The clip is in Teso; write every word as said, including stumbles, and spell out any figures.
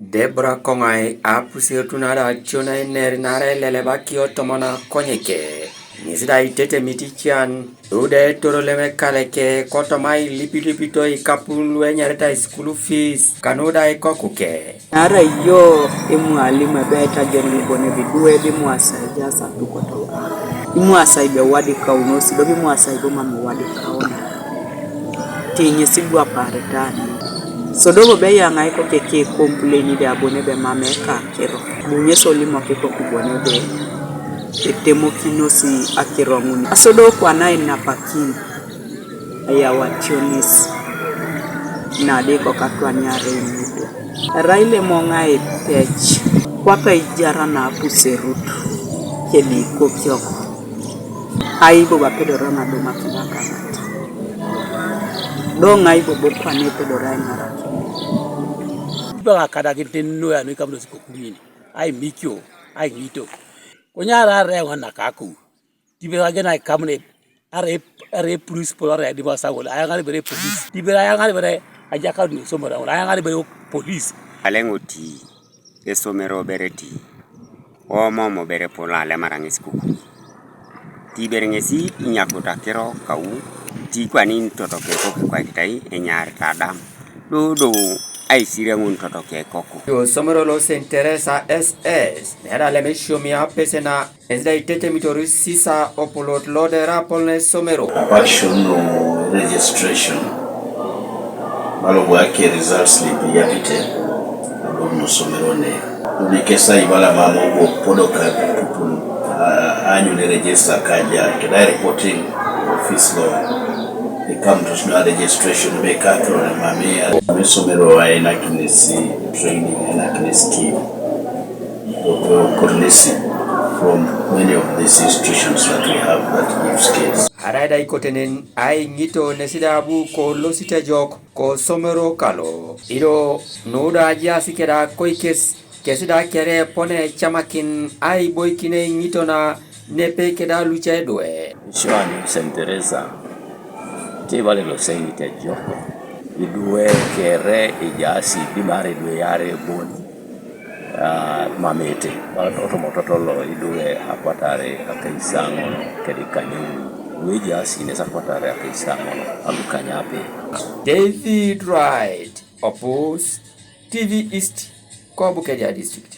Debora Koŋai apusertun ada ationainer nare lelebakio tomon akonyeke, ŋesi da itetemit ician, nu da etoro lem ekaleke, kotoma ilipilipito ikapun lu enyaritai school fees, kanu da ikokuke. Naarai jo emwalimu ebe aitajon ŋibon ebe idwe ebe imuasa ejaas atukot oka. Imuasa ibe wadikaunos, ido ebe imuasa ibe mam iwadikauna. Tinyis igwaparita ani. Sodobo be eyaŋai kokeke kompleni de abone be mam ekakiro. Bunye solimok ikoku bone be etemokinos akiro ŋun. Asodo kwana inapakin. Ayawationis. Nadi kokatwaniare imudo. Erai lemoŋai pec. Kwaka ijara napuserut. Kedi kokiok. Ai bobo apedoro ŋadumakin akaŋat. Do ŋai bobo kwane epedoro aiŋarakin. Ibe kakadakin teni noi anu ikamunos ikokuŋin, ai mikio, ai ŋito. Konye arai arai eoŋ nakaku, tibe agen aikamun ep-, arai ep-, arai principal, arai adim asaŋol, ayaŋar ibere police, tibe ayaŋar ibere ajakar nisomor aŋol, ayaŋar ibere police. Aleŋ oti. Esomero bere ti, omom bere polo alemara ŋes kuku. Ti bere ŋesi inyakut akiro kau, ti kwani totoke koku kwaikitai enyarita adam. Dodo aisiriaŋun totoke koku. Osomero lo Saint Teresa S S, nera lem esiomi apesena, ŋes da itetemitor sisa opolot lo dera apol na esomero. Action no registration. Malo bwake results slip yapite. Abo nosomero ne. Udi kesa ibala mamo bo podoka pupul, ah, anyu ne register kaja. Kedai reporting office lo. They come to know registration be kakiro ne mami. Mesomero wa ena kinesi training, ena kinesi scheme. Could listen from many of these institutions that we have that give skills. Arai da ikotenen aiŋito nesi da abu kolosite ejok kosomero kalo. Ido nu da ajaas keda koikes, kesi da kere epone ecamakin aiboikin eiŋito na nepe keda luce edwe. Isiwan Saint Teresa, tibale lo seŋit ejok, idwe kere ijaas idimar idwe yare bon. Ah, mamete, otomototo lo idwe akwatare akaisaŋon kedi kanyeun, weja sines akwatare akaisaŋon alukanyape. David Wright, Opus, T V East, Kobukedia District.